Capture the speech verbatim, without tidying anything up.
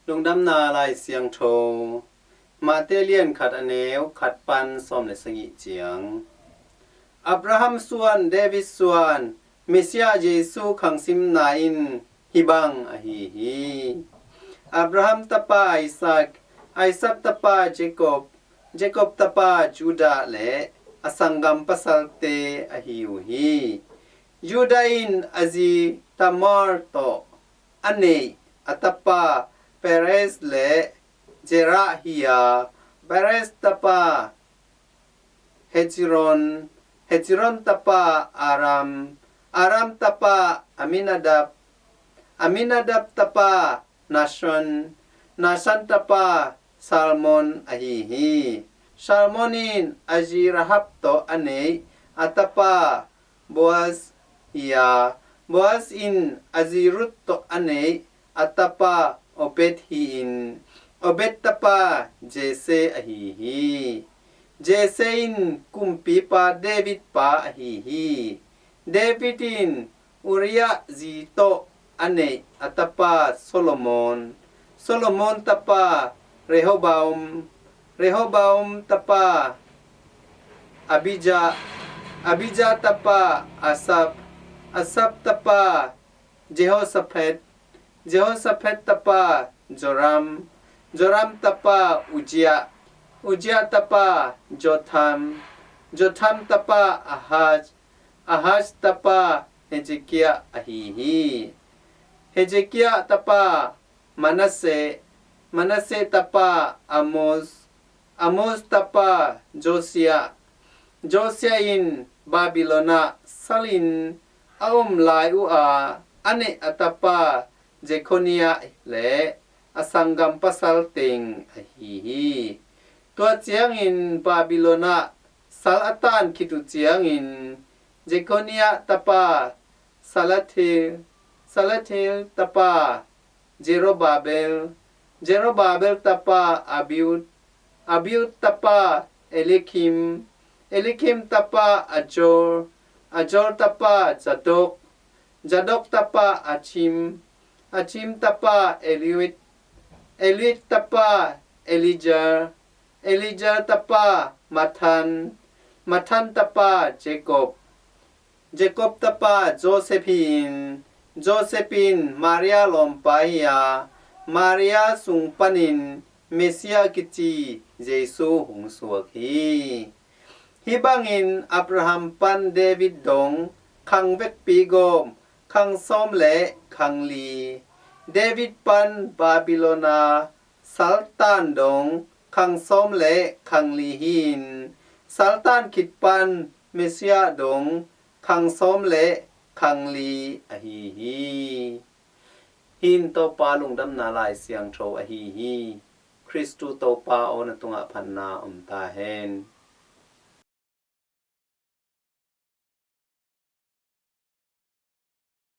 Lungdamna Lai Siangtho, Mate lian khat a neu khat pan sawm le sagih ciang. Abraham suan, David suan, Messiah Jesu khangsimna in hih bang ahi hi. Abraham tapa Isaac, Isaac tapa Jacob, Jacob tapa Judah le a sanggam pasalte ahi uh hi. Judah in a zi Tamar tawh a neih a tapa Perez le Zerah hi a, Perez tapa Hezron, Hezron tapa Aram, Aram tapa Aminadab, Aminadab tapa Nahshon, Nahshon tapa Salmon ahi hi. Salmon in a zi Rahab tawh a neih a tapa Boaz hi a, Boaz in a zi Ruth tawh a neih a tapa Obed hi-in, Obed tapa Jesse ahi hi. Jesse in kumpipa David pa ahi hi. David in Uriah zi tawh a neih a tapa Solomon, Solomon tapa Rehoboam, Rehoboam tapa Abijah, Abijah tapa Asaph, Asaph tapa Jehoshaphat, Jehoshaphat tapa Joram, Joram tapa Uzziah, Uzziah tapa Jotham, Jotham tapa Ahaz, Ahaz tapa Hezekiah ahi hi. Hezekiah tapa Manasseh, Manasseh tapa Amos, Amos tapa Josiah, Josiah in Babylon ah salin a om lai uh a, a neih a tapa Jeconiah le a sanggam pasal teng ahi hi. Tua ciangin Babylon ah sal a tan khit uh ciangin Jeconiah tapa Salathiel, Salathiel tapa Zerubbabel, Zerubbabel tapa Abiud, Abiud tapa Eliakim, Eliakim tapa Azor, Azor tapa Zadok, Zadok tapa Achim, Achim tapa Eliud, Eliud tapa Elijah, Elijah tapa Mathan, Mathan tapa Jacob, Jacob tapa Joseph hi-in, Joseph in Maria lawmpa hi a, Maria sung panin Messiah kici Jesu hong suak hi. Hih bangin Abraham pan David dong khang vekpi gawm khang sawm le khang li, David pan Babylon a saltan dong khang sawm le khang li hi-in, saltan khit pan Messiah dong khang sawm le khang li ahi hi. Hih in Topa Lungdamna Lai Siangtho ahi hi. Khristu Topa aw na tungah phatna om ta hen.